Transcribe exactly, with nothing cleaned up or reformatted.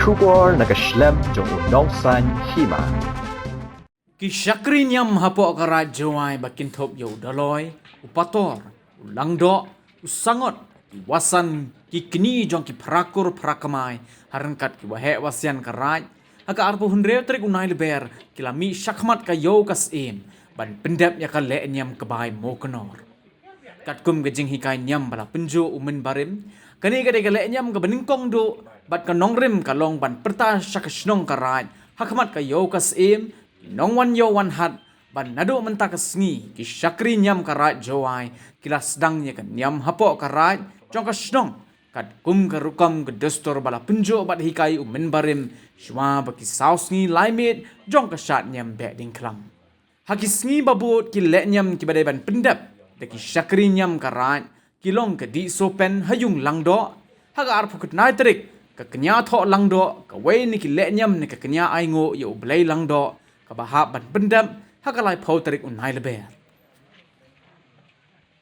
Khubor na ka shlem jong u nongsan hima. Ki shakri niam hapoh ka Raid Jowai ba kynthup ïa u Daloi, u Pator, u Langdoh, u Sangot, ki Wasan, ki kñi jong ki phrakur phrakamai ha ryngkat ki waheh wasian ka Raid, ha ka arphew hynriew tarik u Nailber ki la mih shakhmat ka ïew ka syiem ban pyndep ïa ka lehniam ka bai Mawkynor. Katkum ka jinghikai niam ba la pynjur u mynbarim, kane ka dei ka lehniam kaba nyngkong duh bad ka nongrim ka long ban pyrta sha ka shnong ka Raid ha khmat ka ïew ka syiem, ki nongwan ïew wan hat, bad naduh mynta ka sngi ki shakri niam ka Raid Jowai ki la sdang ïa ka niam hapoh ka Raid jong ka shnong, katkum ka rukom ka dustur ba la pynjur bad hikai u mynbarim shuwa ba ki saw sngi lai miet jong ka shad niam Behdieñkhlam. Ha ki sngi ba bud ki lehniam kiba dei ban pyndep da ki shakri niam ka Raid ki long ka Dih Sohpen ha ïung Langdoh, ha ka arphew khyndai tarik ka Kñia Thoh Langdoh, kawei na ki lehniam na ka Kñia Ainguh ïa u Blei Langdoh kaba hap ban pyndep ha ka laiphew tarik u Nailber.